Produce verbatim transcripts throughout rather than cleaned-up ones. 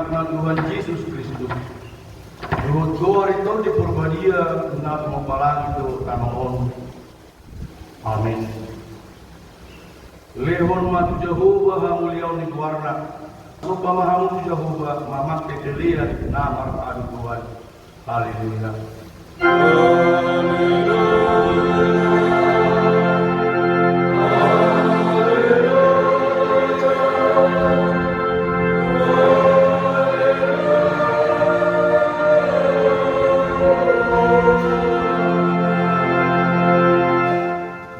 Tuhan Jesus Kristus, dohot goar ni Tondi Porbadia na mangupalangi do tano on. Amen. Lehon ma tu Jahowa hamuliaon ni goarna. Sopa ma hamu tu Jahowa mamangke pelean na marhadomuan. Haleluya.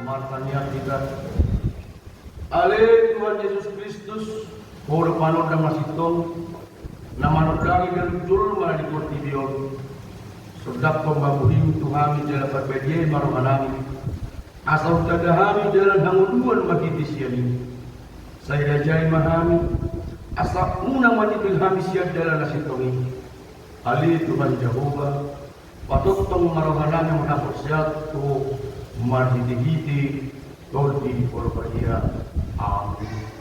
Martangiang hita. Ale Tuhan Jesus Kristus, Ho do panondang na sintong, na manondangi ganup jolma na di portibi on. Sondanghon ma bohim tu hami jala parbadiai ma rohanami, asa hutanda hami dalan hangoluan marhite sian i. Sai rajai ma hami, asa unang manimbil hami sian dalan na sintong i. Ale Tuhan Jahowa, patongtong ma rohanami manghaporseai Ho marhitehite Tondi Porbadia. Amen.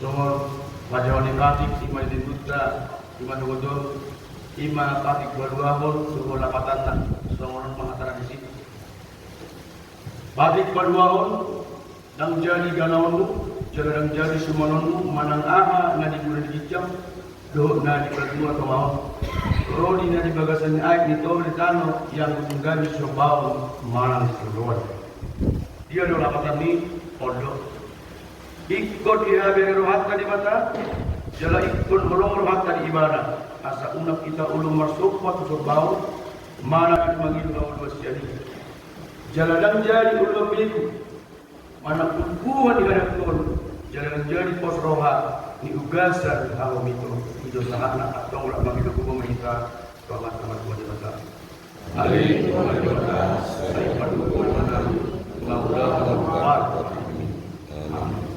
Songon pajaha ni patik, ima di buta, ima dogoton, ima patik paduahon, songon lapatanna, songon on ma hata na disi. Patik paduahon, ndang jadi ganaonmu, jala ndang jadi sumanonmu, manang aha na di gura di ginjang, dohot na di patua tonga on. Ro di na di bagasan ni aek ni toru di tano, ianggo tung gabe sombaon manang sondoan. Dia do lapatan ni on do. Ingkon dihabere rohanta Debata, jala ingkon holong rohanta di Ibana, asa unang hita olo marsomba tu sombaon, manang mangido hangoluan sian i. Jala ndang jadi oloan begu, manang umbuhan di hadapi on, jala ndang jadi pos roha ni ugasan hahomiton. I do sahatna, antong lam mangido gogo ma hita tu Amanta Martua Debata. Ale Tuhan Debata, sai paduahon ma hami, mangulahon ma hami. Amen.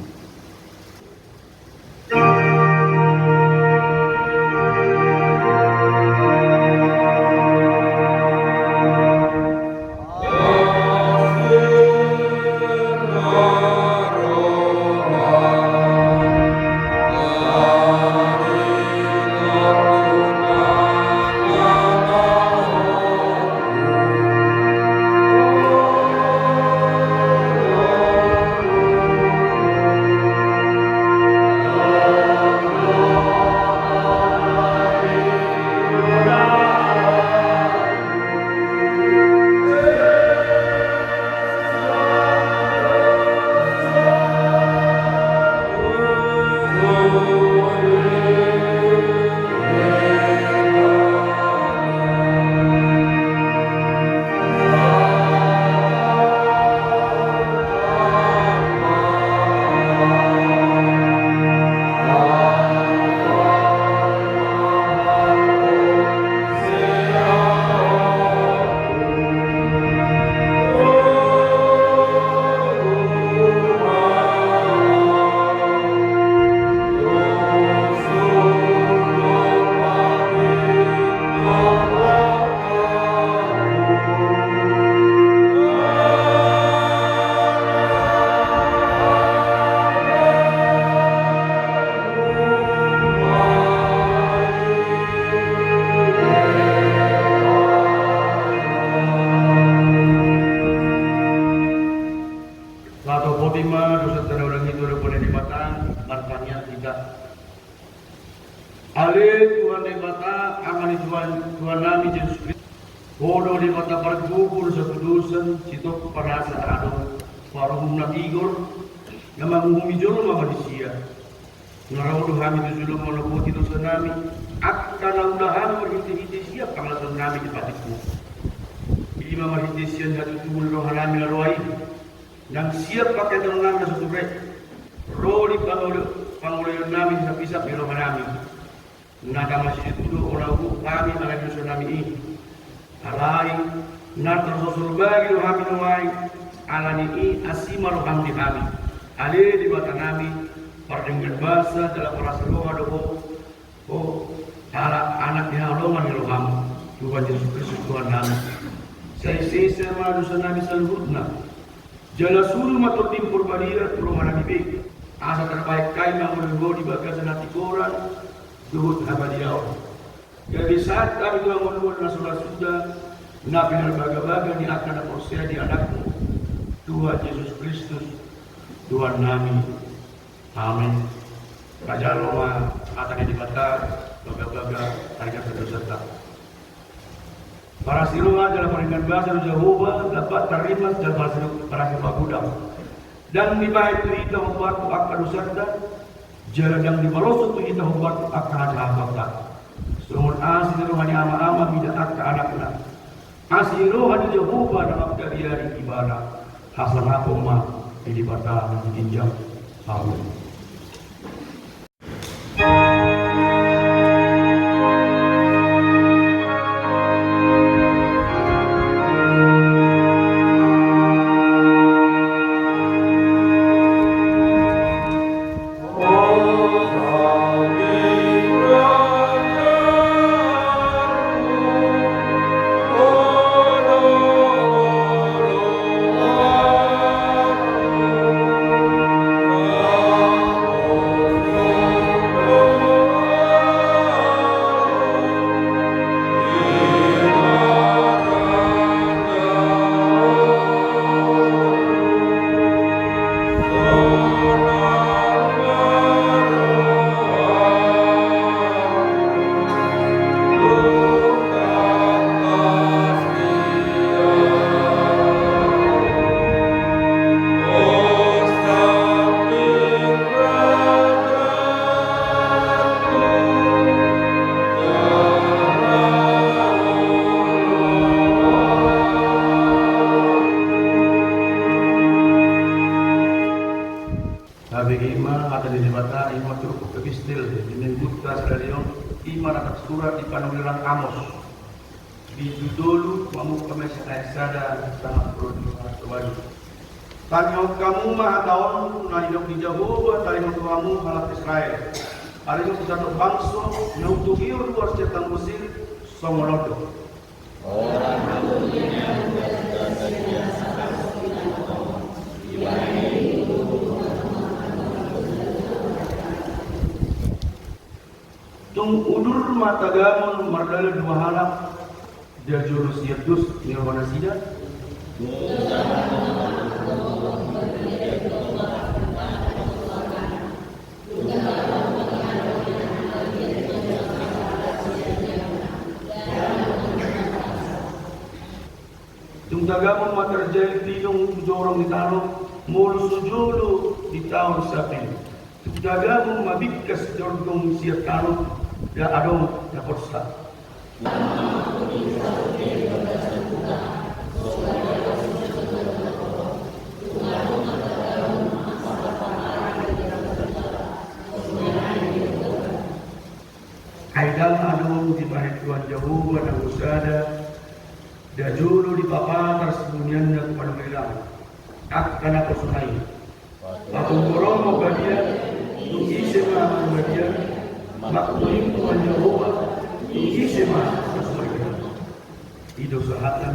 Tuhan nami Jesus Kristus, Ho do Debata parguru saputusan, sitongka parasa na adong, paruhum na tigor, na manguhumi jolma manisia. Na ro do hami tu jolomu manopoti dosa nami, angka na ula hami marhite-hite sian pangalaosion nami di patikmu. I ma marhite sian hatutubu ni roha nami na roa i, nang sian pangkeon nami na so ture, ro di pangolo-, pangoloion nami di sapisap ni roha nami. Na tama situtu do Ho na urupi hami ala ni dosa nami i. Alai, na tarsosorbagi do hami nuaeng, ala ni i asi ma roham di hami. Ale Debata nami, pardenggan basa jala parasi roha do Ho, Ho, ala Anak ni haholongan ni roham, Tuhan Jesus Kristus Tuhan nami. Sai sesa ma dosa nami saluhutna. Jala suru ma Tondim Parbadia tu roha nami be, asa tarbahen hami mangoloi Ho di bagasan hatigoran dohot habadiaon. Gabe sahat hami tu hangoluan na so ra suda, na pinarbagabaga ni angka na porsea di Anakmu, Tuhan Jesus Kristus, Tuhan nami. Amen. Tajalo ma hata ni Debata, bagabaga taringathon dosanta. Parasi roha jala pardenggan basa do Jahowa, lambat tarrimas jala parasi, parasi roha godang. Ndang dibahen tu hita hombar tu angka dosanta, jala ndang dibaloshon tu hita hombar tu angka hajahataonta. Songon asi ni roha ni ama-ama mida angka anakna. Asi ni roha ni Jahowa na mangkabiari ibana. Hasangapon ma di Debata na di ginjang. Amen. Gabe i ma hata ni Debata, i ma turpuk epistel di Minggunta sadari on, i ma na tarsurat di panurirang Amos. Bindu tolu, mamungka sian ayat sada sahat tu ayat dua pulu. Tangihon hamu ma hata on na nidok ni Jahowa tarima tu hamu halak Israel. Ari on tu sandok bangso na hutogihon ruar sian tano Mesir, songon on do. Tung udur ma tagamon mardalan dua halak, jala jolo sian dos ni roha nasida. Tung tagamon ma tarjae pilung tu jorong ni tano, molo so jolo ditaon sapin. Tung tagamon ma bingkas jorgong sian tano, ndang adong na porsa. Ai ndang adong dibahen Tuhan Jahowa nanggo sada, ndang jolo dipapatar sibunianna tu panurirang. Angka naposona i. Patonggorhon ma badia, tung ise ma na badia, mangkuling Tuhan Jahowa, tung ise ma na so badia. I do sahatna.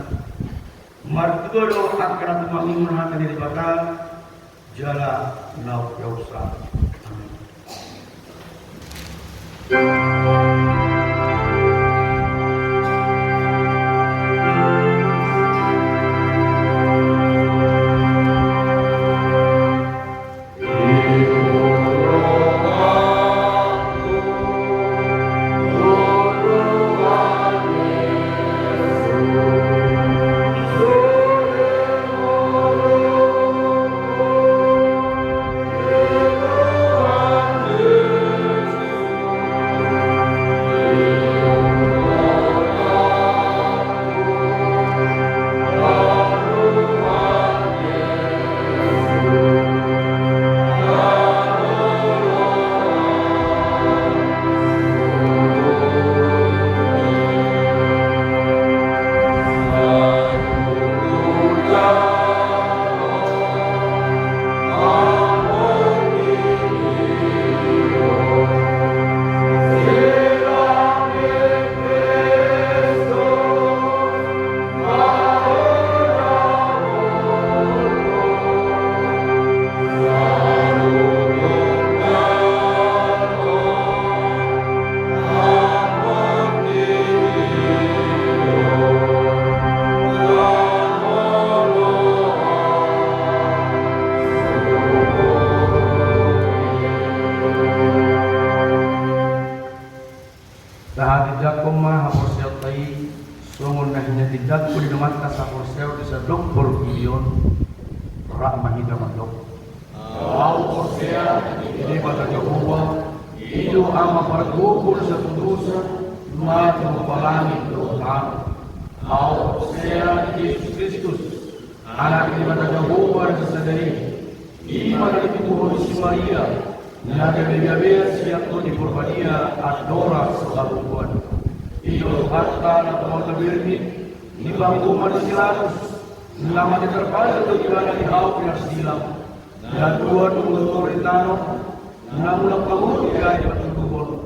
Martua do angka na tumangion hata ni Debata, jala na umpeopsa. Amen. Songon na hinatindangkon ni Amanta saporseaon di sandok portibi on, rap ma hita mandok: Ahu porsea di Debata Jahowa, i do Ama pargogo na satu dosa, na mangupa langit dohot tano. Ahu porsea di Jesus Kristus, Anak ni Debata Jahowa na sasada i, i ma na ditubuhon ni si Maria, na gabe-gabean sian Tondi Porbadia andorang so habubuhan. I do Tuhanta na pangoli na birnit, di panguhuman ni si Pilatus, na mate tarpajal do Ibana di hau pinarsilang, na tua tu ulu toru ni tano, na mulak mangolu di ari patoluhon,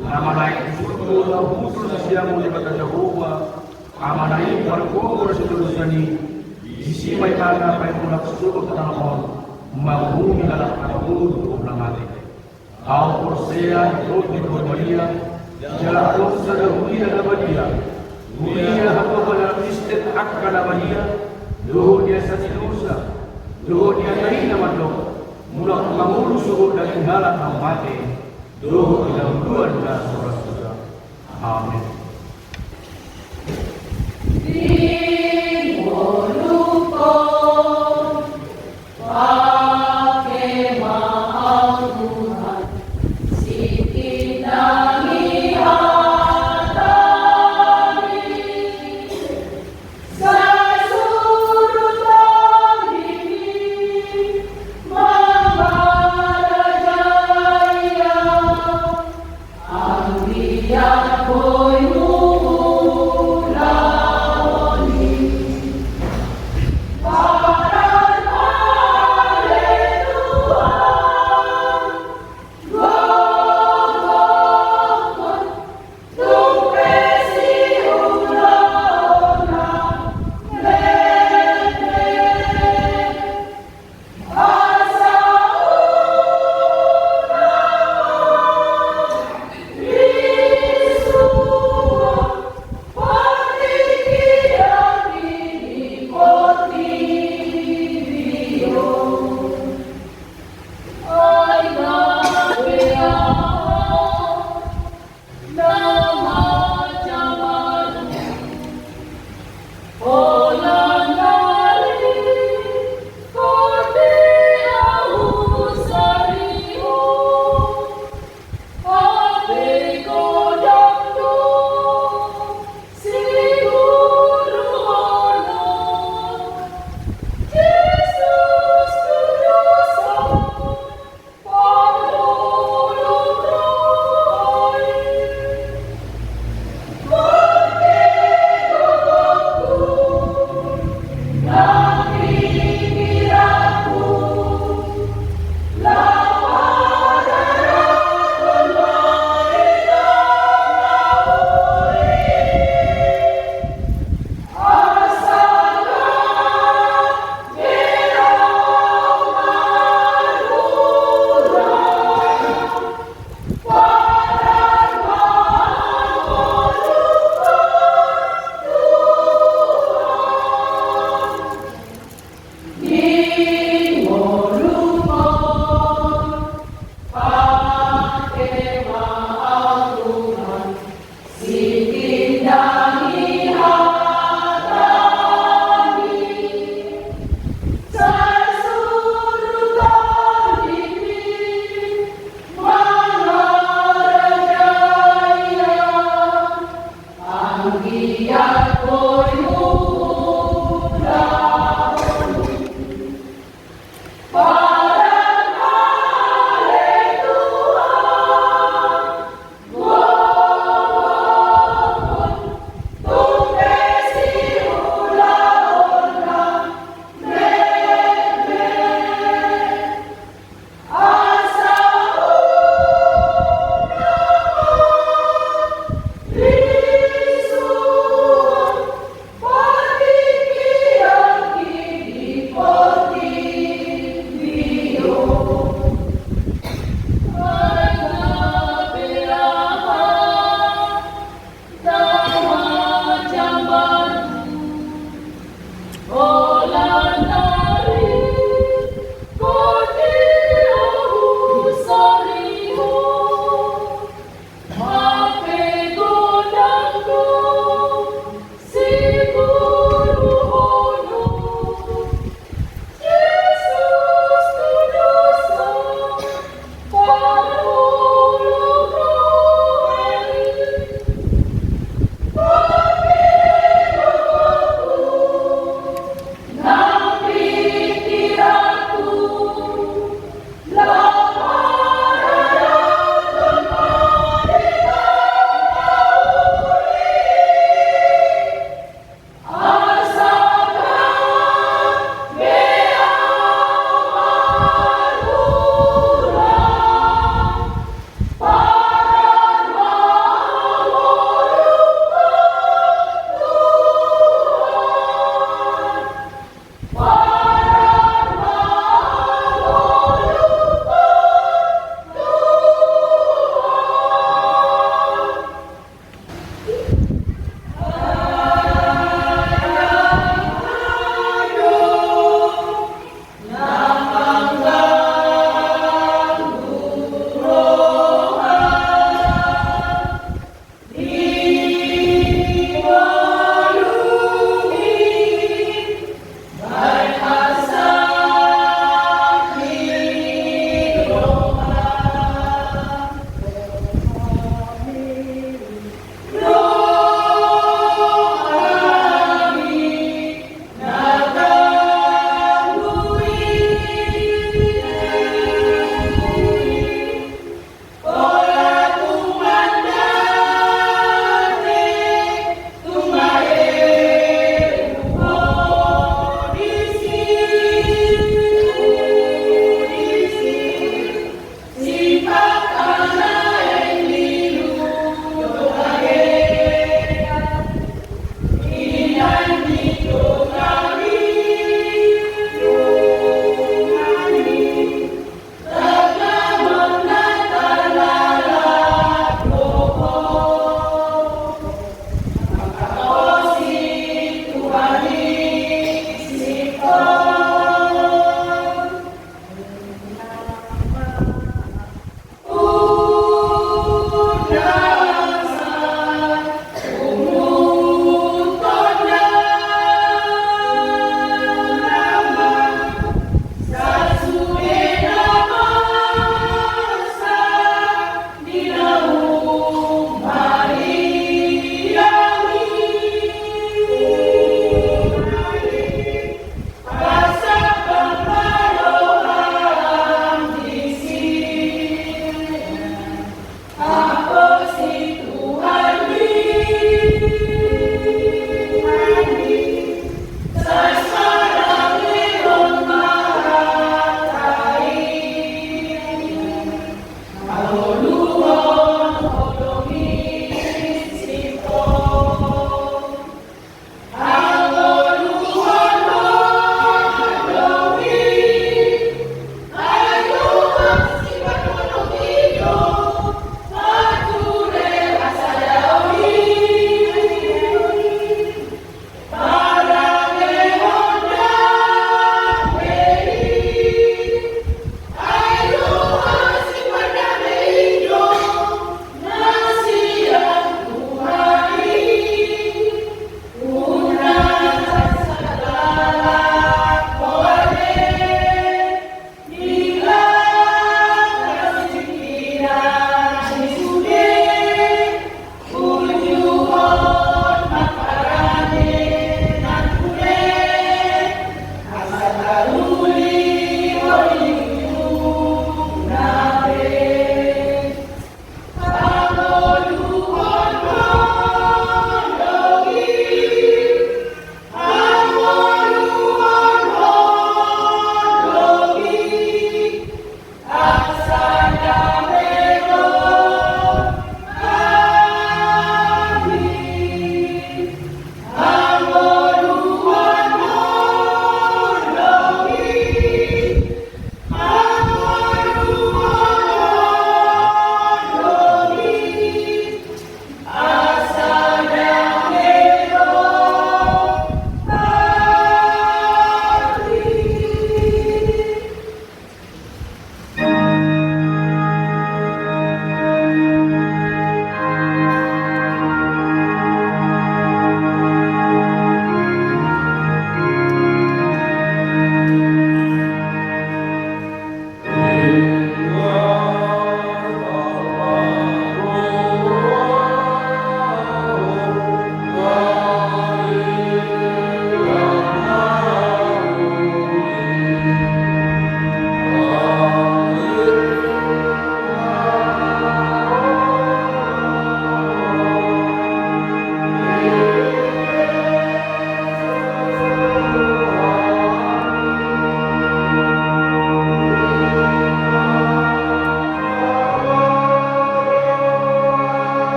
na manaek tu surgo, na huhut tu siamun ni Debata Jahowa, Amana i pargogo na sitadosan i, disi ma Ibana paimulak sogot tano on, manguhumi halak na mangolu dohot na mate. Ahu porsea di Tondi Porbadia, jala adong sada huria na badia, huria hagogotan na Kristen angka na badia, dohot nian sati dosa, dohot nian na i na mandok, mulak mangolu sogot daging halak na mate, dohot di hangoluan na so ra suda. Amen.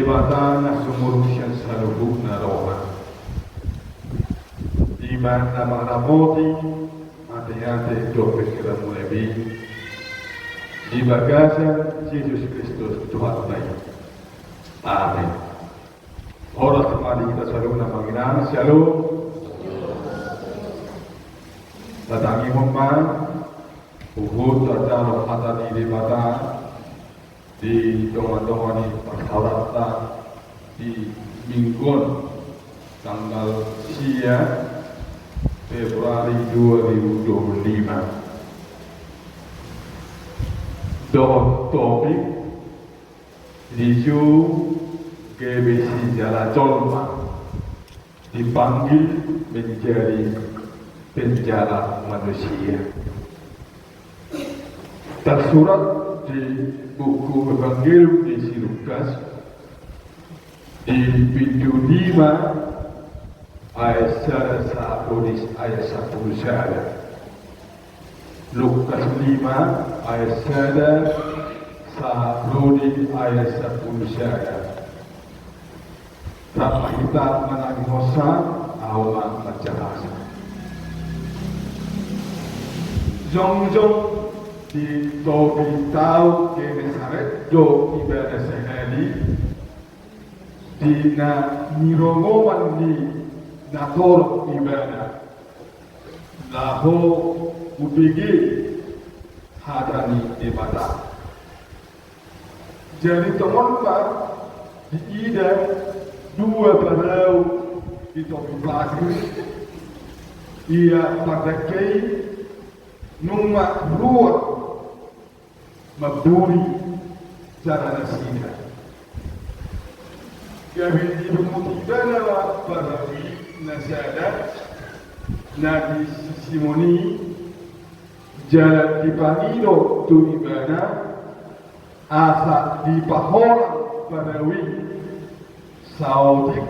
Debata na sumurung sian saluhutna roha, i ma na mangaramoti ateate dohot pingkiranmuna i di bagasan Jesus Kristus Tuhanta i. Amen. Horas ma di hita saluhutna, amang inang. Syalom. Tatangihon ma huhut tajalo hata ni Debata di tongatonga ni parsaoranta di Minggu on, tanggal sia Februari dua ribu dua puluh lima. Dohot topik: Disi gabe sijala jolma, dipanggil menjadi penjala manusia. Tarsurat di buku Evangelium ni si Lukas, di bindu lima, ayat sada sahat ro di ayat sampulu sada. Lukas lima, ayat sada sahat ro di ayat sampulu sada. Rap ma hita manangihon, ahu ma manjahasa. Jongjong di topi tao Genesaret do ibana sahali, di na nirongoman ni natorop ibana, laho hubege hata ni Debata. Jadi tongon ma diida dua parau di topi pasir. Ia pardengke i nunga ruar mamburi jala nasida. Gabe dipungut ibana ma parau i na sada, na di si Simon i, jala dipangido tu ibana asa dipaholang parau i saotik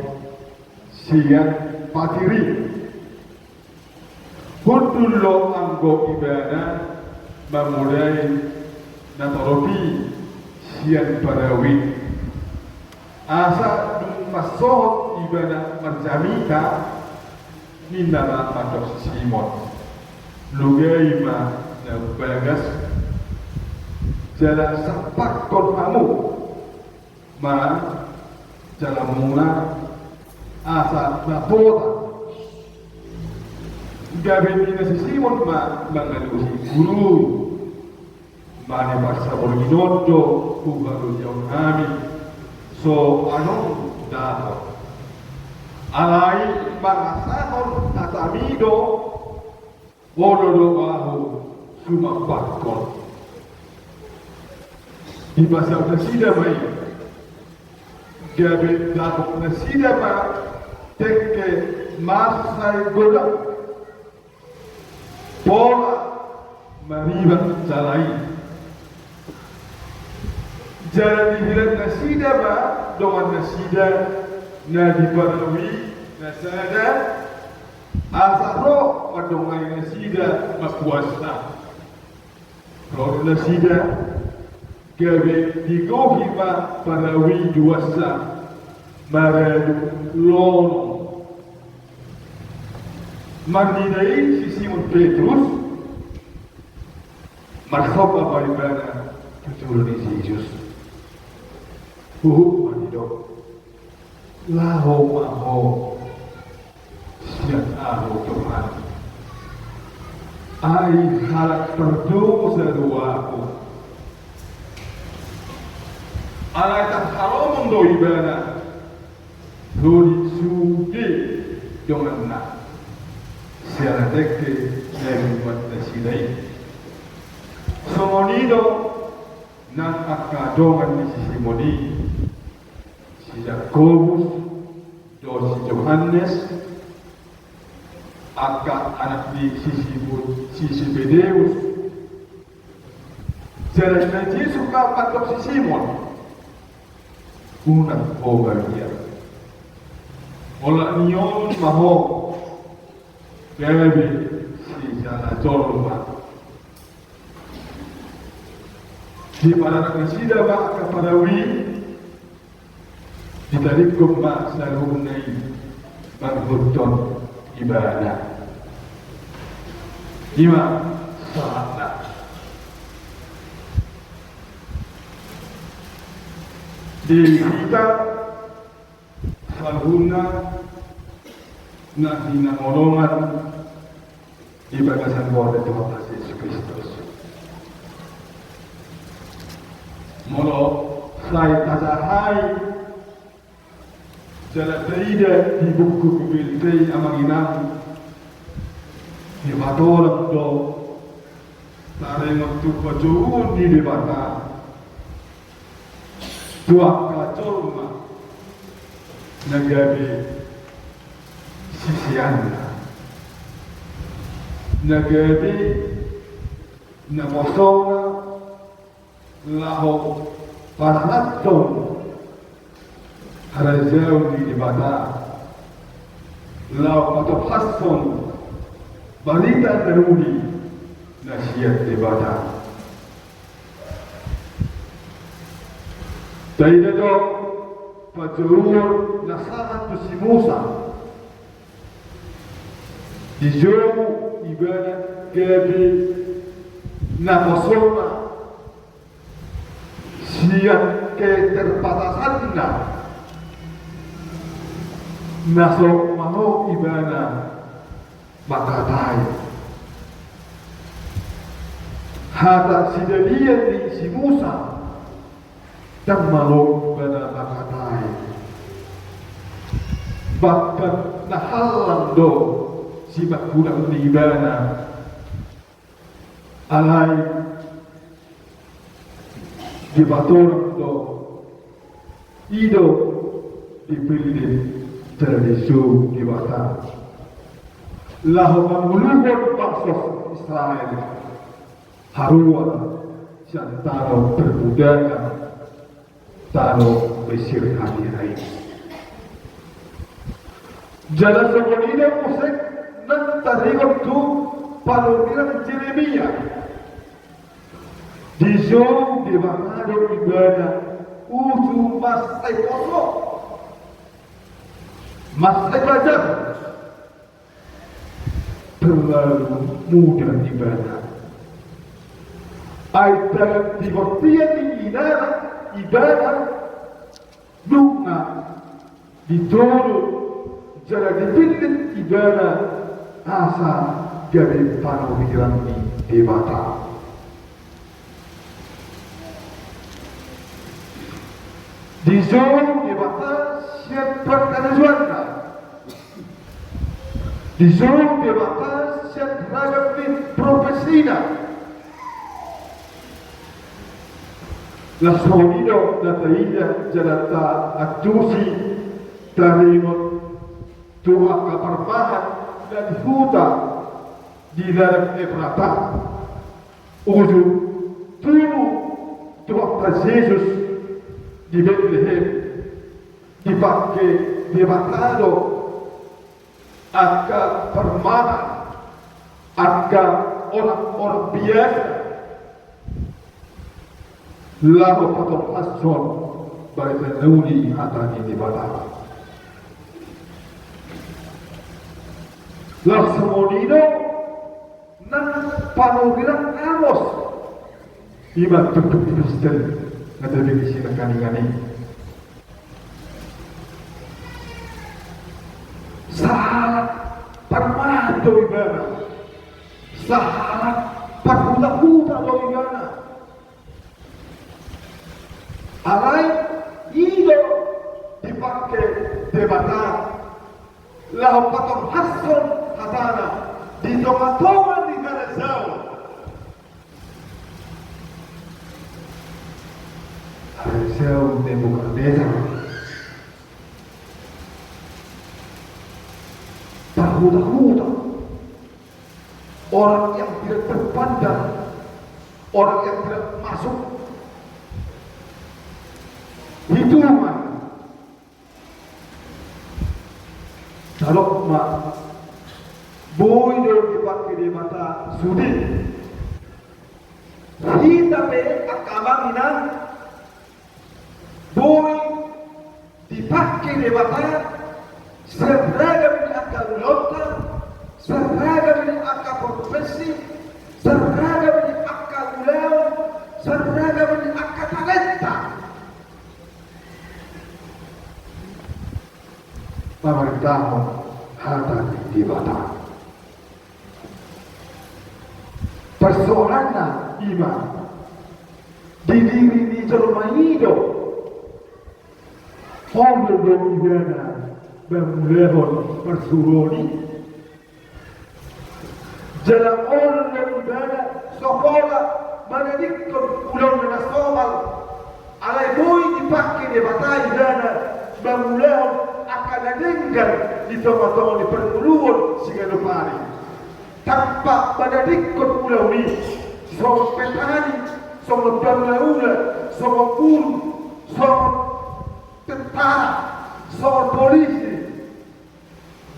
sian pasir i. Hundul do anggo ibana mamodai natorop i sian parau i. Asa dung mansohot ibana marjamita, ninna ma mandok si Simon: Lugai ma na umbagas, jala sampakkon hamu ma jalamuna asa dapotan. Gabe ninna si Simon ma mangalusi: Guru, mane parsaborngin on do huhalulion hami, so adong dapot. Alai mangasahon hatami do, olo do ahu sumampakkon. Dipasaut nasida ma i, gabe dapot nasida ma dengke marsai godang pola maribak jala i. Jala dihilas nasida ma dongan nasida na di parau i na sada, asa ro mandongani nasida mampuasa. Ro do nasida, gabe digohi ma parau i duansa maradu lono. Marnida i si Simon Petrus, marsomba ma ibana tu jolo ni Jesus. Huhut ma didok: Laho ma ho sian ahu, Tuhan. Ai halak pardosa do ahu. Alai tarhalomong do ibana, ro di sude donganna, siala dengke na nimuat nasida i. Songon i do nang angka dongan ni si Simon i, si Jakobus dohot si Johannes, angka anak ni si Simon, si Sebedeus. Jala ninna Jesus ma mandok si Simon: Unang ho bagian. Olat ni on ma ho, gabe sijala jolma. Dipararak nasida ma angka parau i, Ditalingkon ma saluhutna i mangihuthon ibana. I ma sahatna. Di hita saluhutna na hinaholongan di bagasan goar ni Tuhanta Jesus Kristus. Molo sai tajahai jala taida di buku Korintus i, amang inang, dipatorang do taringot tu hajouon ni Debata tu angka jolma na gabe siseanna, na gabe naposona laho pasahathon harajaon ni Debata, laho patorhashon barita na uli na sian Debata. Taida do hajouon na sahat tu si Musa. Dijou ibana gabe naposona sian keterbatasanna na so malo ibana mangkatai. Hata sidalian ni si Musa, ndang malo ibana mangkatai. Bahkan na hallang do simangkulang ni ibana. Alai dipatorang do i do dipillit jala dijou Debata laho manguluhon bangso Israel haruar sian tano perbudakan, tano Mesir hatiha i. Jala songon i do muse na taringot tu panurirang Jeremia. Dijou Debata do ibana uju mansai poso, mansai pajar. Terlalu muda ibana. Ai ndang diportian ni ibana, ibana nunga ditolong jala dipillit ibana asa gabe panurirang ni Debata. Dijou Debata sian parkarejoanna. Dijou Debata sian ragam ni profesina. Laos songon i do na taida jala taantusi taringot tu angka parmahan na di huta di ladang Efrata. Uju tubu Tuhanta Jesus di Betlehem, dipangke Debata do angka parmahan, angka orang-orang biasa laho patorhashon barita na uli hata ni Debata. Laos songon i do nang panurirang Amos. I ma turpuk ni Kristen na tabege sian nangkaningan i. Sahalak parmahan do ibana. Sahalak parhutahuta do ibana. Alai i do dipangke Debata laho patorhashon hatana di tongatonga ni harajaon. Harajaon Nebukadnesar. Parhutahuta. Orang yang tidak terpandang, orang yang tidak masuk hitungan. Jalo ma, boi do dipangke Debata sude. Hita pe angka amang inang, boi Dipangke Debata seragam ni angka ulaonta, seragam ni angka profesi, seragam ni angka ulaon, seragam ni angka talenta. Pamarentahon hata ni Debata. Persoalanna ima di diri ni jolma i do. Olo do ibana mangulahon parsuruon i? Jala olo do ibana so pola manadingkon ulaonna na somal? Alai boi dipangke Debata ibana mangulahon angka na denggan di tongatonga ni parngoluon siganup ari. Tampak manadingkon ulaon i, songon petani, songon pangula-ula, songon guru, songon tentara, songon polisi.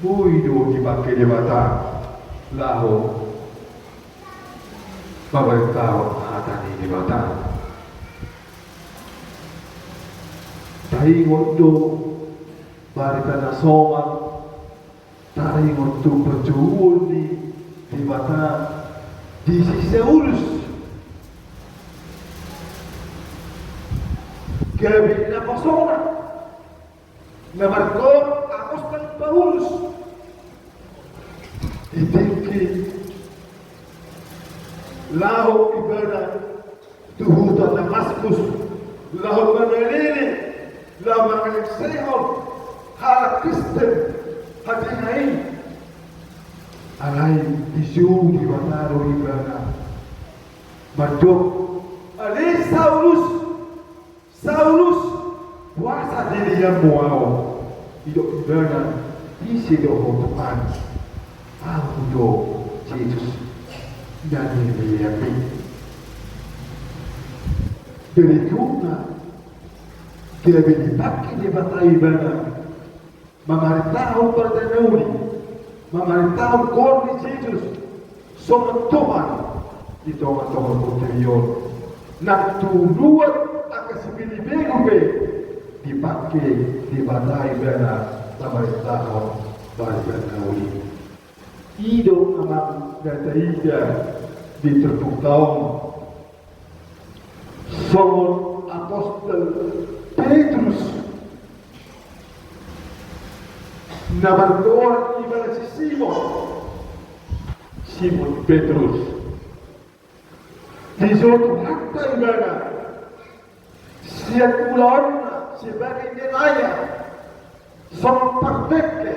Boi do dipangke Debata laho pamarentahon hata ni Debata. Taingot do barita na somal, taingot tu parjouon ni Debata di si Saulus. Gabe naposona na margoar apostel Paulus. Di tingki laho ibana tu huta Damaskus, laho mangalele, laho mangalesehon halak Kristen hatena i. Alai dijou Debata do ibana mandok: Ale Saulus, Saulus, boasa dileleanmu ahu? Didok ibana: Ise do ho, Tuhan? Ahu do Jesus na nileleanmi. Berikutna, gabe dipangke Debata ibana mamarentahon barita na uli, mamarentahon goar ni Jesus songon Tuhan di tongatonga portibi on. Nang tu luat angka sipilipegu pe dipangke Debata ibana mamarentahon barita na uli. I do amang na taida di turpukta on songon apostel Petrus, na margoar ibana si Simon, Simon Petrus. Dijou Tuhanta ibana sian ulaonna sebagai nelayan, songon pardengke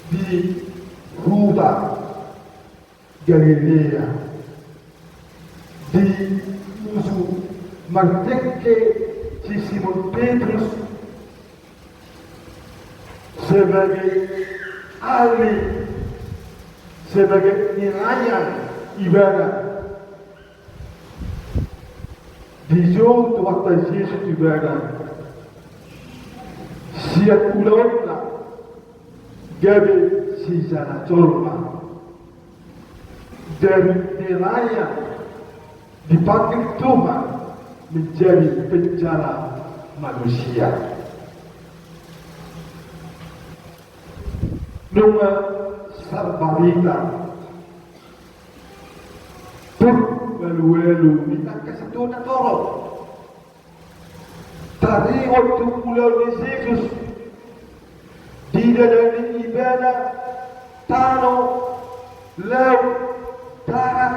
di huta Galilea. Diuju mardengke si Simon Petrus sebagai ahli, sebagai nelayan ibana. Dijou Tuhanta Jesus ibana sian ulaonna gabe sijala jolma, dari nelayan dipanggil Tuhan menjadi penjala manusia. Nunga sarbarita tu alualu ni angka situan na torop. Taringot tu ulaon ni Jesus, didalani ibana tano, laut, darat,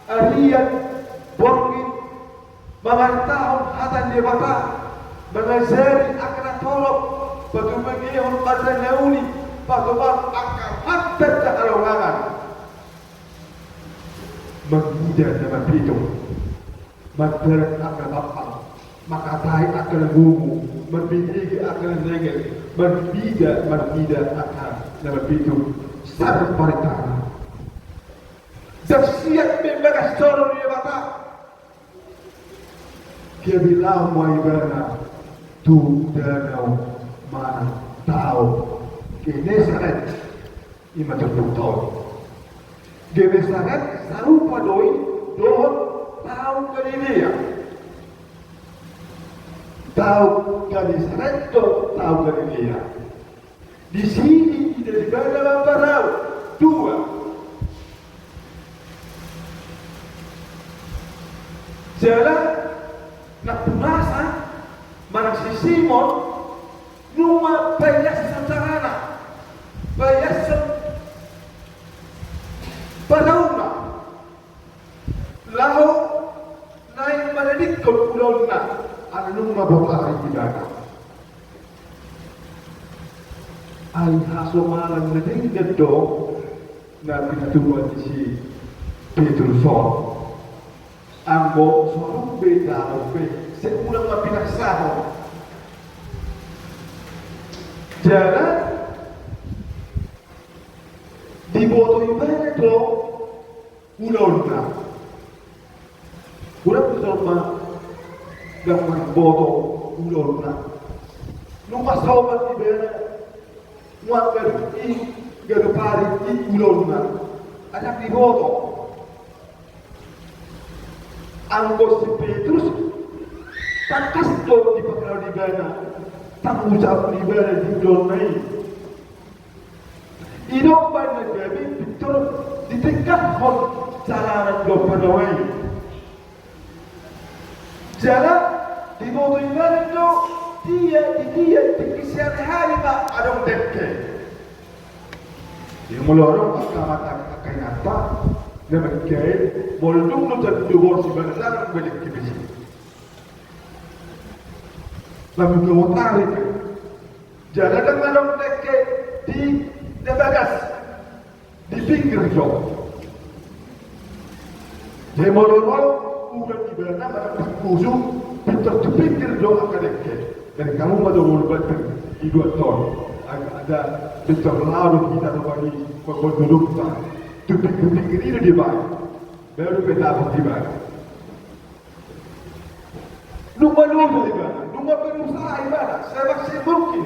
arian, borngin, mamarentahon hata ni Debata, mangajari angka na torop, patubegehon barita na uli, patupaon angka hansit na halongangan. Marnida na mapitung, mardalan angka na pampang, mangkatai angka na gogo, marbege angka na nengel, marnida, marnida angka na mapitung. Sarbarita. Dang siat be bagas joro ni Debata. Gabe laho ma ibana tu danau manang tao Genesaret. Ima turpukta on. Genesaret sarupa do i dohot tao Galilea. Taon Genesaret do taon Galilea. Di sini didok ibana ma parau dua. Jala na punasa manang si Simon nunga paias sajarana, paias parauna. Laho naeng manadikkon ulaonna, ala nunga botari ibana. Ai hasomalan na denggan do na pinatupa ni si Petrus on. Anggo so adong be, adong be, sai unang ma pinaksahon. Jala diboto ibana do ulaonna. Unang do jolma ndang marboto ulaonna. Nunga somal ibana, nunga ganup i, ganup ari i ulaonna. Ndang diboto. Anggo si Petrus, tangkas do dipaklaho ibana tanggung jawab ni ibana di ulaonna i. Idok baen na gabe pintor ditengganhon jalanan do panawai. Jala diboto ibana do dia di dia tingki sehari-hari ma adong dengke. Ia molo adong angka amanta, angka inanta na manggae, molo dung do jam dua belas ibana ndang be dengke be. Lalu keluar tarik. Jala ndang adong dengke di na bagas, di pinggir do. Jadi molo ro udan ibana manang pingkusu, pintor di pinggir do angka dengke. Jadi hamu ma do molo baen i dua ton. Ada pintor lalu hita do bagi pengkondudukta. Tu pinggir-pinggir i do dibaen. Baru pe dapot ibana. Nunga lupa ibana, nunga berusaha ibana, semaksimal mungkin.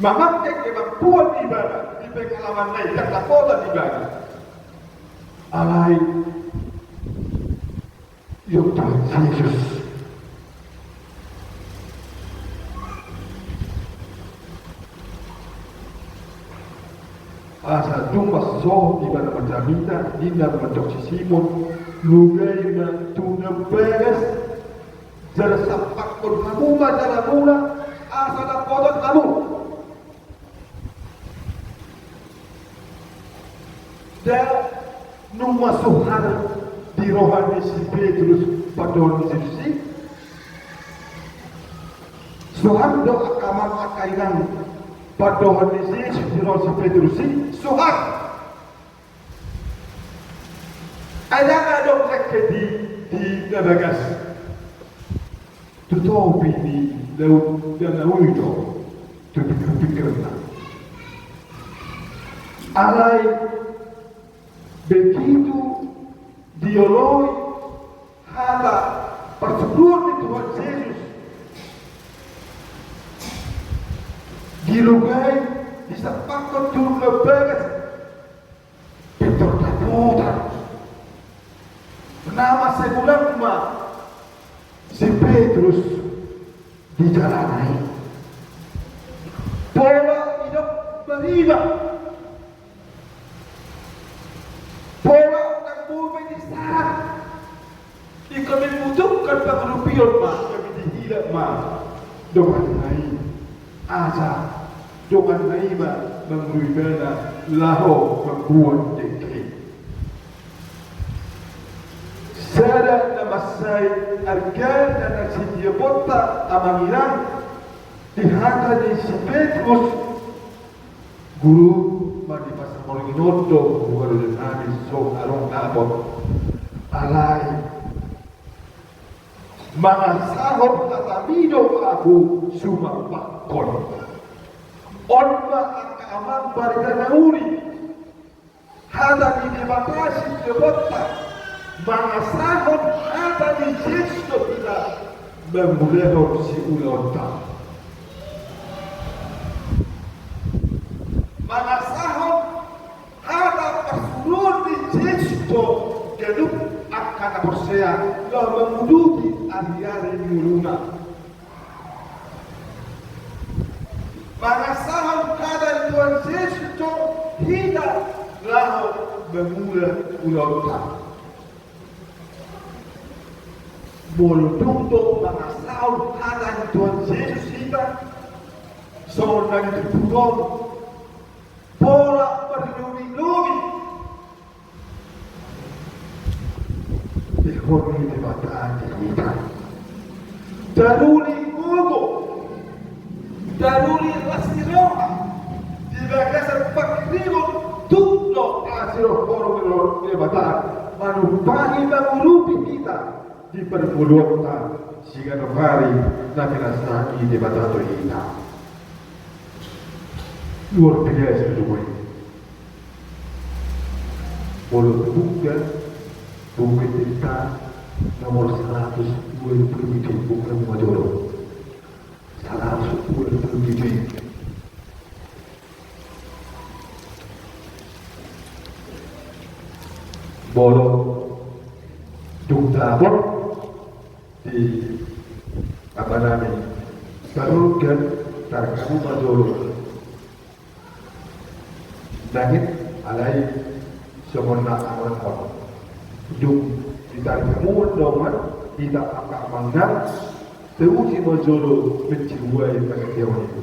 Mamangke kemampuan ibana, di pengalaman na i, kata kota ibana. Alai, yo Tuhan Yesus. Asa dung masohot ibana marjamita, ninna ma mandok si Simon, lugai ma tu na bagas, jala sampakkon hamu ma jalamuna, asa dapotan hamu. Da nunga suhar di roha ni si Petrus pandohan ni Jesus i. Suhar do angka amang angka inang pandohan ni Jesus di roha si Petrus i, suhar. Ai ndang adong dengke di, di na bagas. Tu topi ni laut, danau i do tu pingkir-pingkirna. Alai begitu dioloi hata parsuruon ni Tuhan Jesus, dilugai, disampakkon tu na bagas, pintor dapotan. Na mansai mulak ma si Petrus di jalanan i. Pola idok mariba. Pola ndang boi be disarang. Ingkon dibutuhkan pangurupion ma, gabe dihilap ma donganna i. Asa donganna i ma mangurui ibana laho mambuat dengke. Sada na mansai arga na sitiaponta amang inang di hata ni si Petrus, Guru, ma di pasal molo i on do, bukan udah nami so along dapot. Alai mangasahon hatami do ahu sumampakkon. On ma angka amang barita na uli. Hata ni Debata sitiaponta mangasahon hata ni Jesus do hita mangulahon siulaonta. Mangasahon hata parsuruon ni Jesus do ganup angka na porsea laho manguduti ari-ari ni ngoluna. Pangasahon hata ni Tuhan Jesus do hita laho mangula ulaonta. Molo tung do mangasahon hata ni Tuhan Jesus hita, songon na di turpuk on, pola marlobi-lobi dihorhon ni Debata di hita. Taruli gogo, taruli las ni roha, di bagasan panghirimon tung do asi roha ni Debata manumpahi mangurupi hita di parngoluonta siganup ari na pinasahat ni Debata tu hita. Luar biasa do i. Molo tabuka buku Ende nomor saratus dua pulu pitu, buku na mangolu. Saratus dua pulu pitu. Molo dung dapot di apa namanya, baru kan tarkamu majolo. Dangit alai songon na aman on. Dung ditarik hamu dongan, hita angka amang na, teuji ma jolo mencibuai pangidoan i.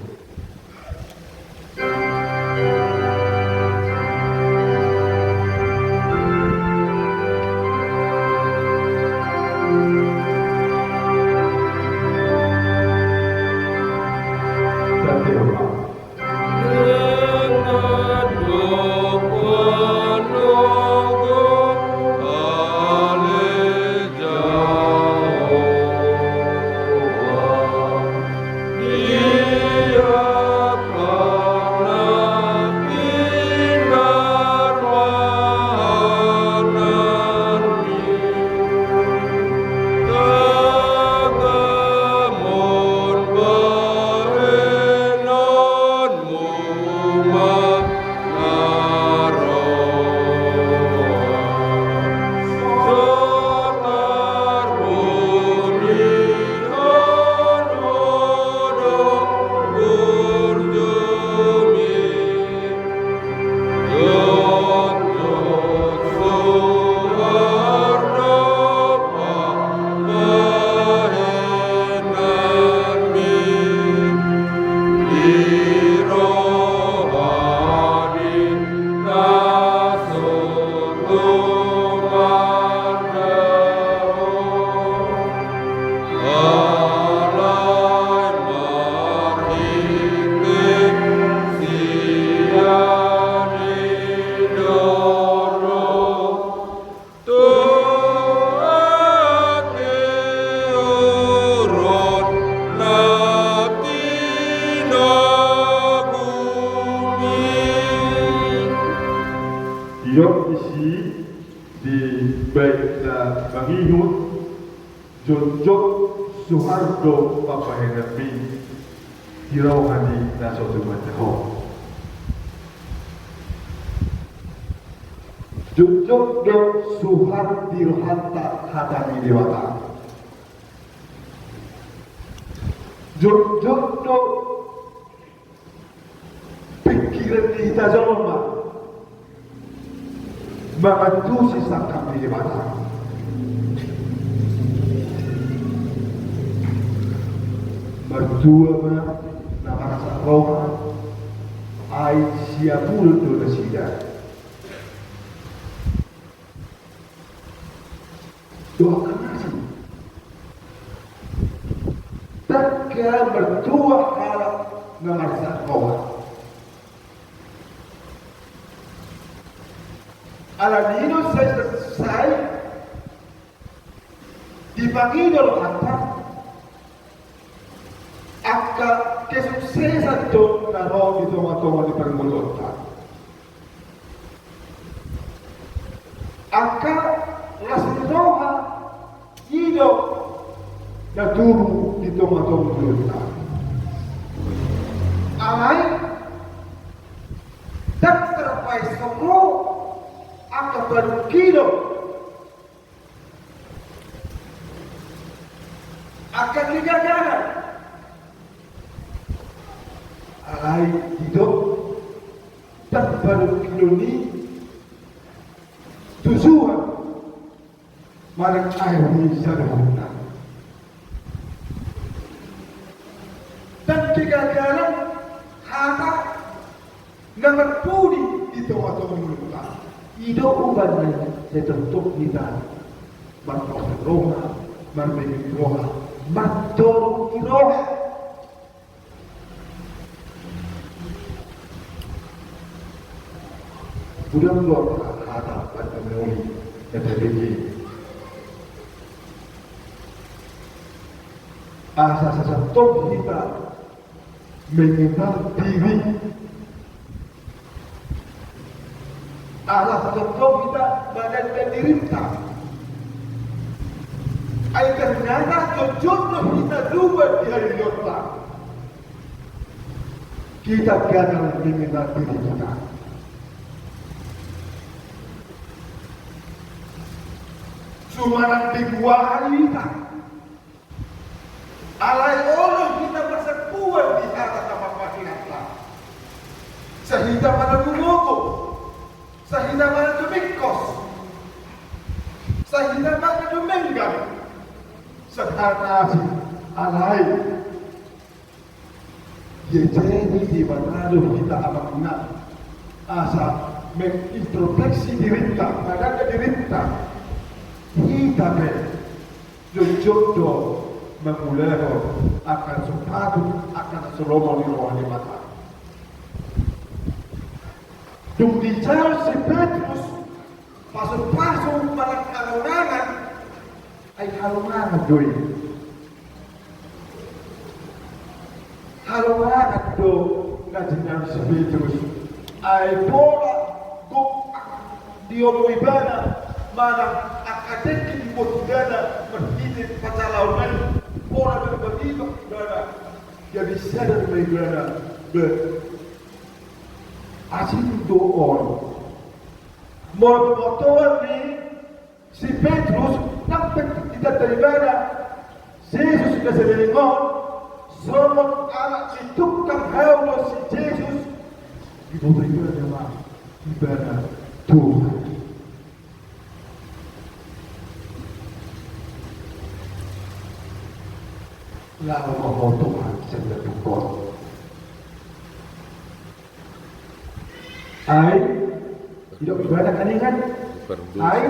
Didok disi di bait na mangihut, jongjong suhar do pambahenanmi di roha ni na so tumanda ho. Jongjong do suhar di rohanta hata ni Debata. Jongjong do pingkiran ni hita jolma mangantusi sangkap ni Debata. Martua ma na marsak roha, ai siapulon do nasida. Doakan nasi. Tangka martua halak na marsak roha. Alani i do sai, sai dipangido rohanta. Angka kesuksesan do na ro di tonga-tonga ni parngoluonta. Angka las ni roha i do na tubu di tonga-tonga ni ngolunta. Alai ndang tarpaeso ro angka panungkilon, angka kegagalan, Alai didok, ndang baru kiloni tujuan manang akhir ni saluhutna. Ndang kegagalan hata na marpudi di tongatonga ngolunta. I do umbahen na sai tongtong hita marpos roha, marmingit roha, martorop ni roha. Godang do hata banta na uli na tabege. Asa sai tongtong hita mengenal diri. Asa sai tongtong hita mananda dirinta. Ai ternyata jotjot do hita lupa di hari jotjot. Hita gagal mengenal diri hita. Sumanang dibuahan hita. Alai olo hita marsangkuan di hata na marpasinanta. Sai hita manang gumogo, sai hita manang dumingkos, sai hita manang dumenggan. Sahat na asing alai. Jadi di mana do hita amang inang asa mengintrospeksi dirinta, mananda dirinta. Hita pe jotjot do mangulahon angka na so patut, angka na so lomo ni roha ni Debata. Dung dijalo si Petrus pasupasu manang halongangan, ai halongangan do i. Halongangan do na jinalo si Petrus. Ai pola gok diomo ibana manang angka dengke dibuat ibana marhite pansalahon i, pola do dibatibak ibana. Jadi sadar ma ibana, be, asing do on. Molo pambotoan ni si Petrus, ndang pe ditanda ibana Jesus na saleleng on songon anak ni tukang hau do si Jesus. Diboto ibana ma ibana Tuhan. Laho ma ho Tuhan sian na tung on. Ai, didok ibana kan ingan. Pardosa. Ai,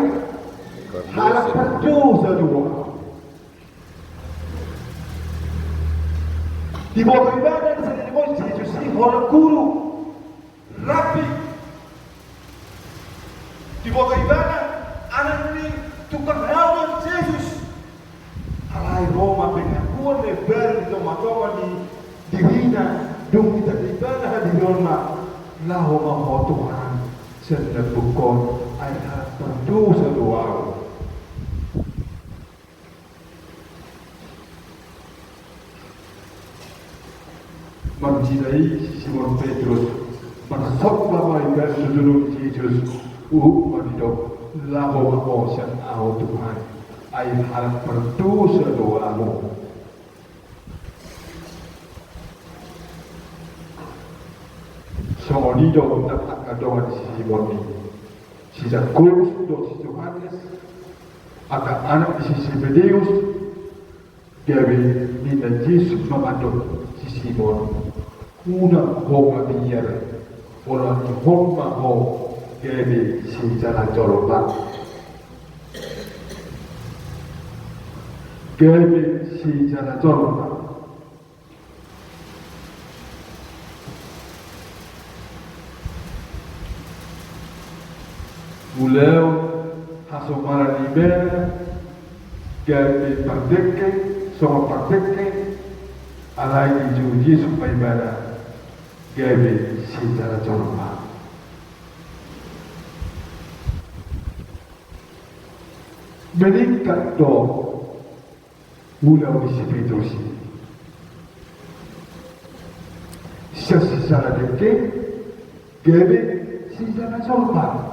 pardosa. Halak pardosa do ho. Diboto ibana na saleleng on Jesus i holan guru, rabbi. Diboto ibana anak ni tukang hau do Jesus. Alai ro ma pengakuan na baru di tongatonga ni dirina, dung ditanda ibana hadirionna, laho ma ho Tuhan sian na tung on, ai halak pardosa do ahu. Marjila i si Simon Petrus, marsomba ma ibana tu jolo ni Jesus, huhut ma didok, laho ma ho sian ahu Tuhan, ai halak pardosa do ahu. Songon i do nang angka dongan ni si Simon i. Si Jakobus dohot si Johannes, angka anak ni si Sebedeus. Gabe ninna Jesus ma mandok si Simon, unang ho mabiar, holan ihon ma ho gabe sijala jolma. Gabe sijala jolma. Ulaon hasomalan ibana, gabe pardengke, songon pardengke, alai dijou Jesus ma ibana, gabe sijala jolma. Meningkat do ulaon ni si Petrus i. Sian sijala dengke gabe sijala jolma.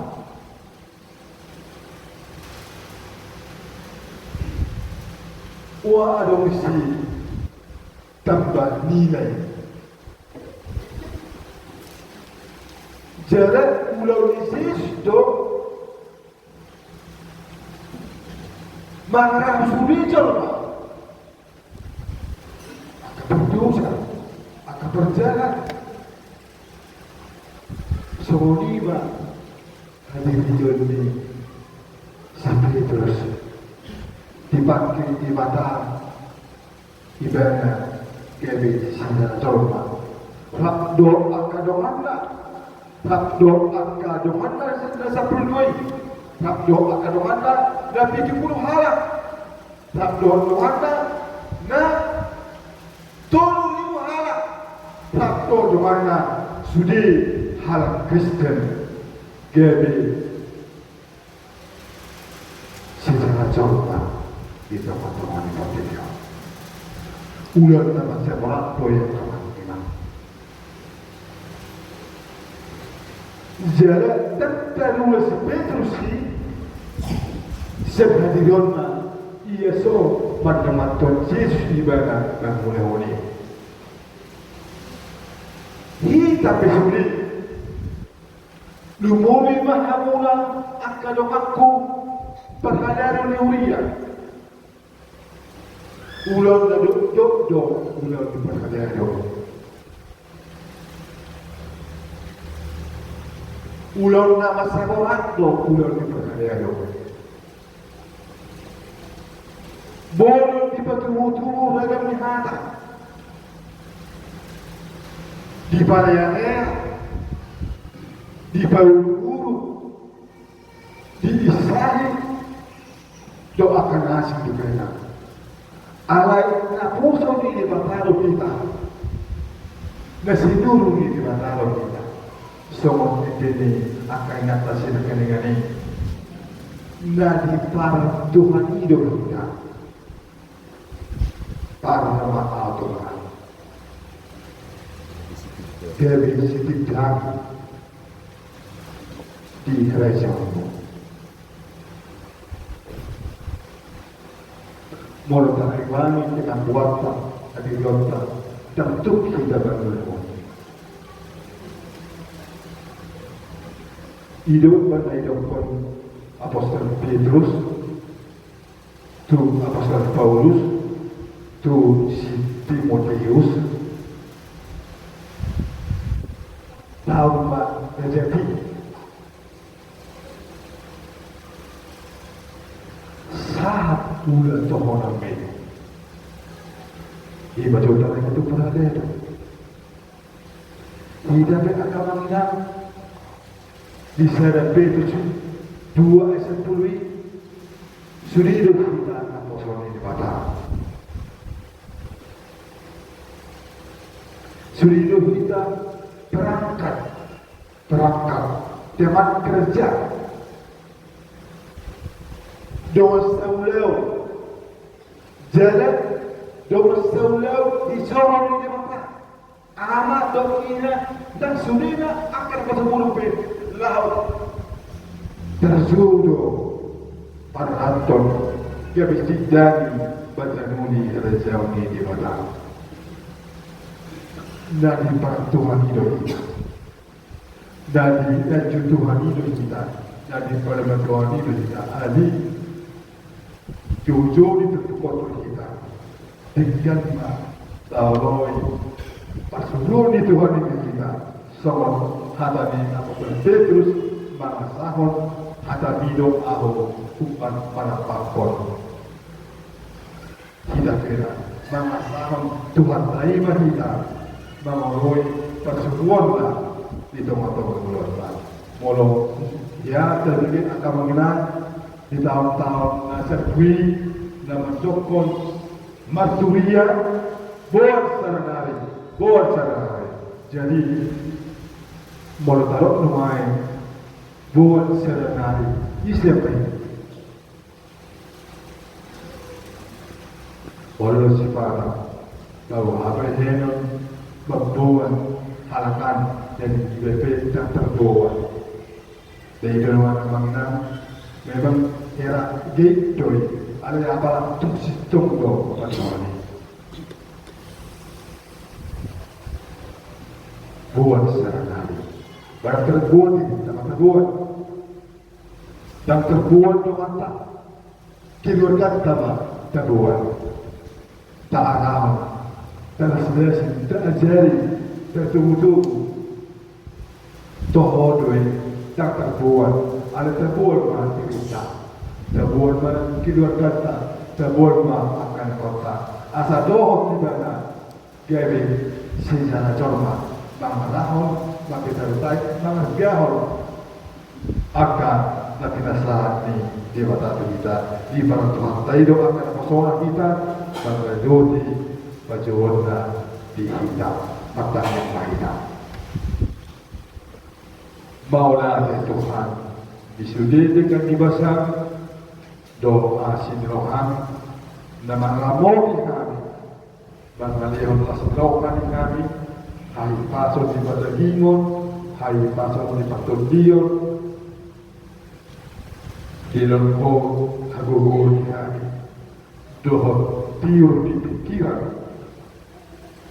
Ua adong disi tambah nilai. Jala ulaon ni Jesus do mangarahon sude jolma, angka pardosa, angka parjahat. Songon i ma hadirion ni si Petrus, dipangke Debata ibana gabe sijala jolma. Rap dohot angka donganna, rap dohot angka donganna na sampulu dua i, rap dohot angka donganna na pitu pulu halak, rap dohot donganna na tolu ribu halak, rap dohot donganna sude halak Kristen gabe sijala jolma di tongatonga ni portibi on. Ulaon na mansai borat do i, angka amang inang. Jala ndang tarula si Petrus i sian hadirionna, ia so mandomanhon Jesus ibana mangulahon i. Hita pe sude. Lumobi ma hamuna angka donganku parhalado ni huria. Ulaon na dokdok do ulaon ni parhalado. Ulaon na mansai borat do ulaon ni parhalado. Boi do dipatubutubu ragam ni hata, dipalealea, dipauruguru, diisahi dohot angka na asing dope. Alai naposo ni Debata do hita, na sinuru ni Debata do hita. Songon ende ni angka inanta sian Kanengan i, na dipartuhani do hita. Parma ato ma gabe sitindangi di raja on. Molo taharimani penampuanta, hadirionta, ndang tuk hita mangulahon i. I do umbahen na didokkon apostel Petrus tu apostel Paulus tu si Timoteus, taon ma na jadi. Sahat ula tohonan be. Iba jolma na tumpu na beda. Hita pe angka amang inang, di sada Petrus dua ayat sampulu i, sude do hita naposo ni Debata. Sude do hita perangkat, perangkat, teman kerja. Dongan saulaon. Jala dongan saulaon dijalo ni Debata. Ama dohot ina, ndang sudena angka na patumburuk pe laho tarjou do paranton gabe sitindangi parjolo ni harajaon ni Debata. Na dipartuhani do hita. Na dianju Tuhan i do hita, na dipalemah Tuhan i do hita, alai joujou ni turpuk on tu hita. Denggan ma taoloi parsuruon ni Tuhan i do hita. Songon hata ni apostel Petrus, mangasahon hata ni do ahu umbahen manambakhon. Hita pe ra mangasahon Tuhanta i ma hita mangoloi parsuruonna di tongatonga ni ngolunta. Molo hea tabege angka amang inang di taontaon na salpu i na mandokkon marturia, boan sada nari, boan sada nari. Jadi molo tadok nuaeng boan sada nari, ise ma i? Olo sipata, laho habahenon mamboan halak an, jadi iba pe ndang tarboan. Jadi i do nuaeng amang inang, memang era gate do i, alai apala tung sintong do patuan i. Boan sada nari. Barang tarboan i, tama tarboan. Ndang tarboan do hata. Keluarganta ma tarboan. Taarahon, talasi-lasi, taajari, tatogu-togu. Toho do i, ndang tarboan, alai tarboan ma tingkina. Tarboan ma keluarganta, tarboan ma angka anakhonta. Asa dohot ibana gabe sijala jolma, mangarahon, mangkitarutai, mangargahon angka na pinasahat ni Debata tu hita. Dipasahat Tuhanta i do angka naposona hita, mangkaradoti pajouonna di hita. Martangiang ma hita. Mauliate Tuhan, di sude denggan ni basam dohot asi ni roham na mangaramoti hami, mangalehon las ni roha ni hami, hahipason di pardagingon, hahipason di partondion, dilehon Ho hagogoon ni hami, dohot tiur di pingkiran,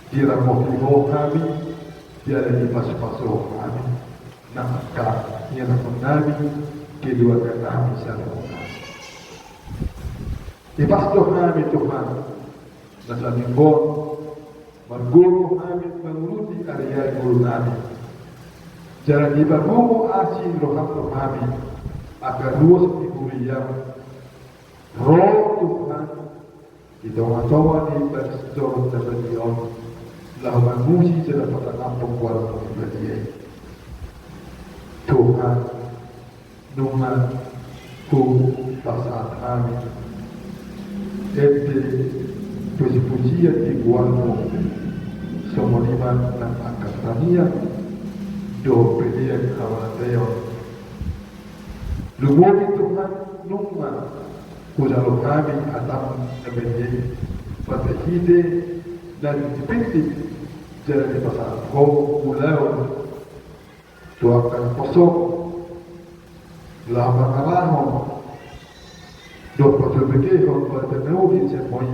diramoti Ho hami, jala dipasupasu Ho hami, nang angka ianakhonnami, keluarganami saluhutna. Dipasu do hami Tuhan, na saleleng on margogo hami mangurupi ari-ari ngolunami. Jala dipagogo asi ni roham tu hami, angka ruas ni huriam, ro Tuhan, di tonga-tonga ni bagas toruan na badia on, laho mangurusi jala patangianghon goarmu na badia i. Tuhan, nunga hupasahat hami ende puji-pujian di goarmu, songon i ma nang angka tangiang dohot pelean hamateon. Lumobi Tuhan, nunga hujalo hami hatam na badia i, marhite na dipillit jala dipasahat Ho ulaon tu angka naposo, laho mangarahon dohot patuduhon barita na uli sian Ho i,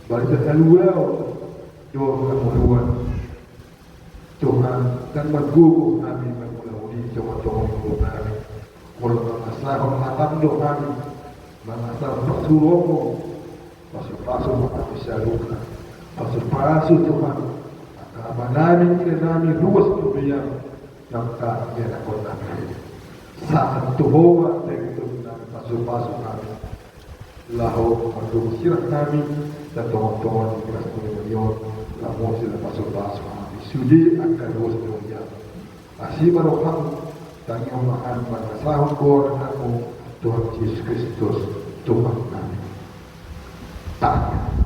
barita haluaon dohot hangoluan. Tuhan, ndang margogo hami mangulahon i di tonga-tonga ni ngolunami. Molo mangasahon hatam do hami, mangasahon parsuruonmu, pasu-pasu ma hami saluhutna. Pasu-pasu Tuhan, angka amanami, inanami, ruas ni huriam, nang angka ianakhonnami. Sahat tu Ho ma tingki tu nami, pasu-pasu hami. Laho margogo sirang hami, di tonga-tonga ni bagas ngolunami on, laho muse na pasu-pasu hami sude angka ruas ni huriam. Asi ma roham, tangihon ma hami mangasahon goar ni anakmu, Tuhan Jesus Kristus, Tuhannami. Amen.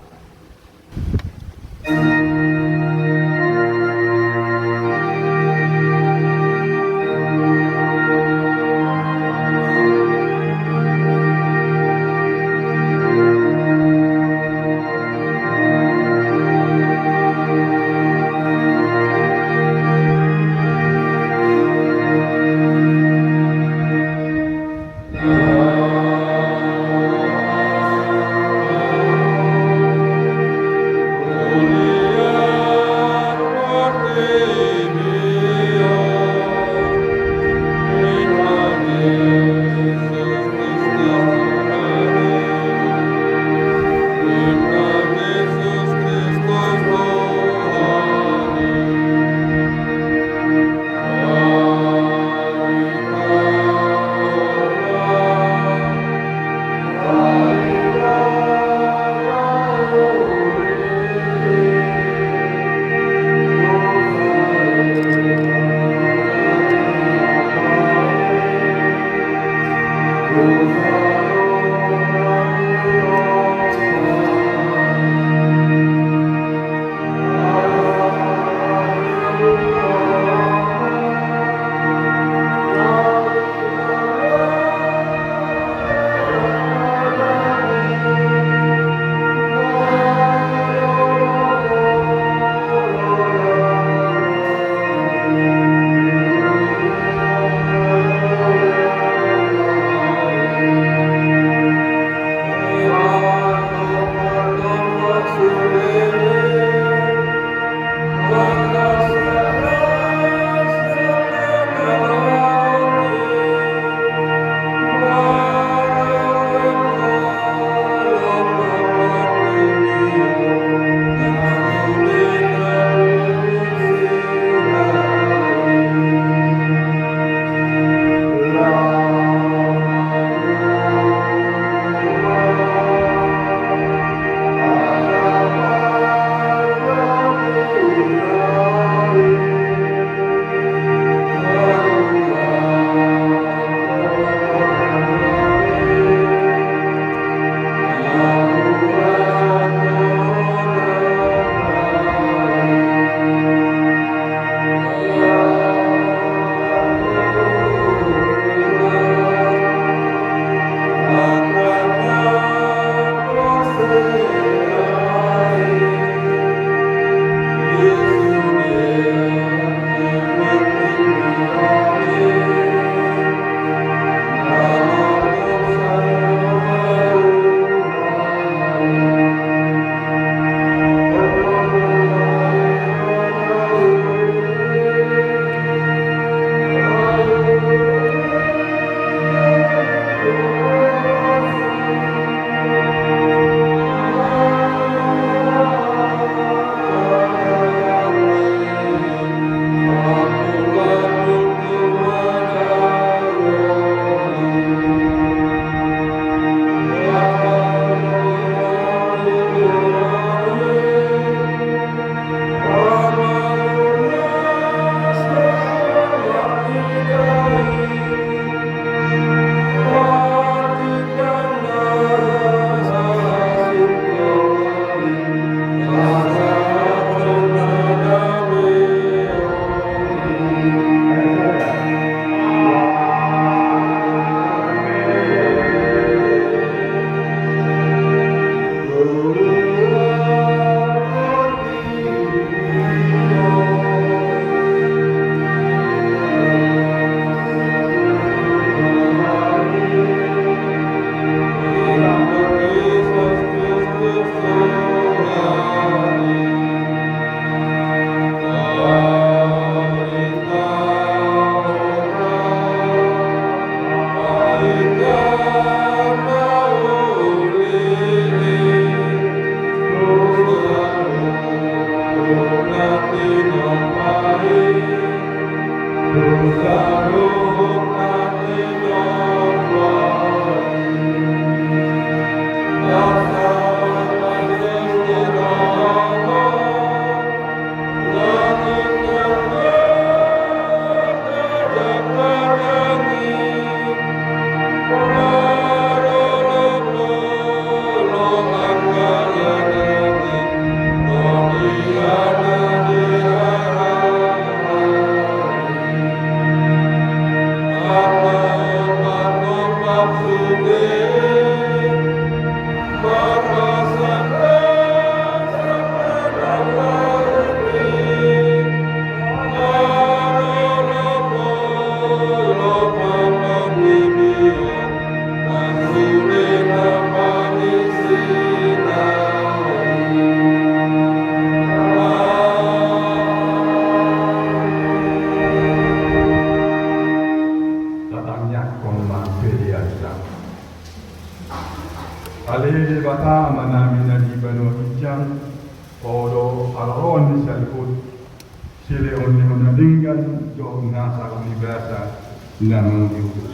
Silehonlehon na denggan dohot nasa uli basa na mangihut.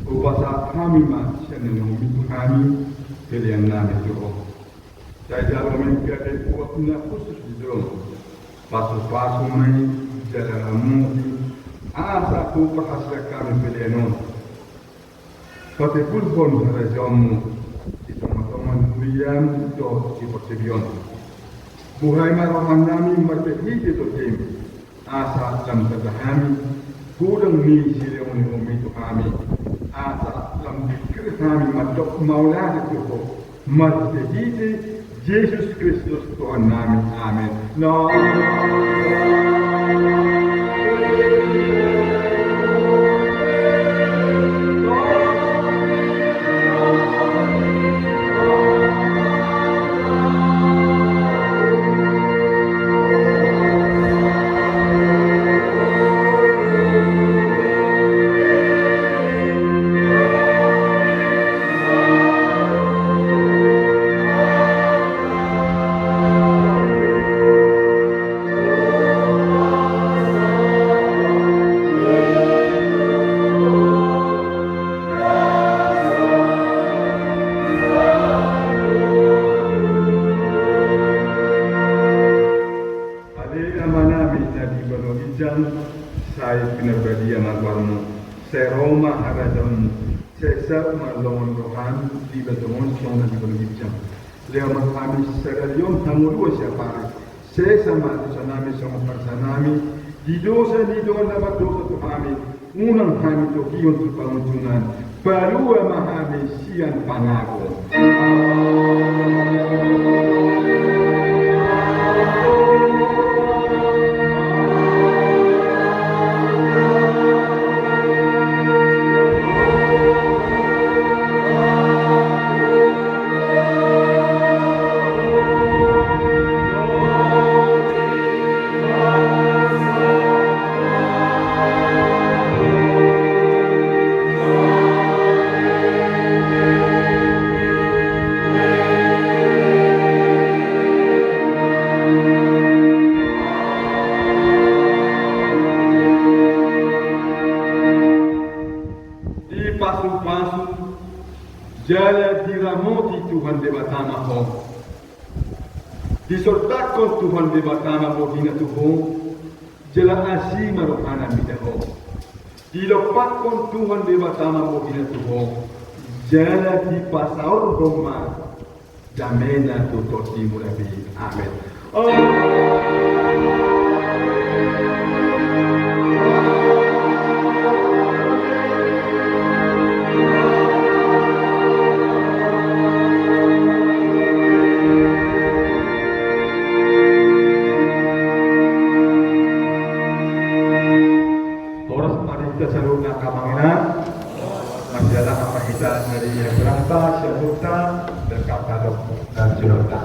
Hupasahat hami ma sian na naung i tu hami pelean nami tu Ho. Sai jalo ma i gabe uap na khusus di jolom. Pasupasu ma i jala ramoti asa huparhasilhon hami pelean on. Patimbulhon harajaonmu di tongatonga ni huriam dohot di portibi on. Buhai ma rohanami marhitehite totim, asa lam tanda hami godang ni silehonlehonmi tu hami, asa lam denggan hami mandok mauliate tu Ho. Marhitehite Jesus Kristus Tuhannami. Amen. Na Ale Amanami na di banua ginjang, sai pinarbadia ma goarmu, sai ro ma harajaonmu, sai saut ma longon roham di banua tonga on songon na di banua ginjang. Lehon ma tu hami sadari on hangoluan siapari. Sesa ma dosanami songon panesanami di dosa ni dongan na mardosa tu hami. Unang hami togihon tu pangunjunan. Palua ma hami sian pangago. Dipasupasu jala diramoti Tuhan Debata ma ho. Disortahon Tuhan Debata ma bohina tu ho, jala asi ma rohana mida ho. Dilompahon Tuhan Debata ma bohina tu ho, jala dipasaorhon ma damena tu tondimu na be. Amen. Horas ma di hita saluhutna, amang inang. Masiala ma hita na di hita berangkat sian huta dan kata dok dan cilota.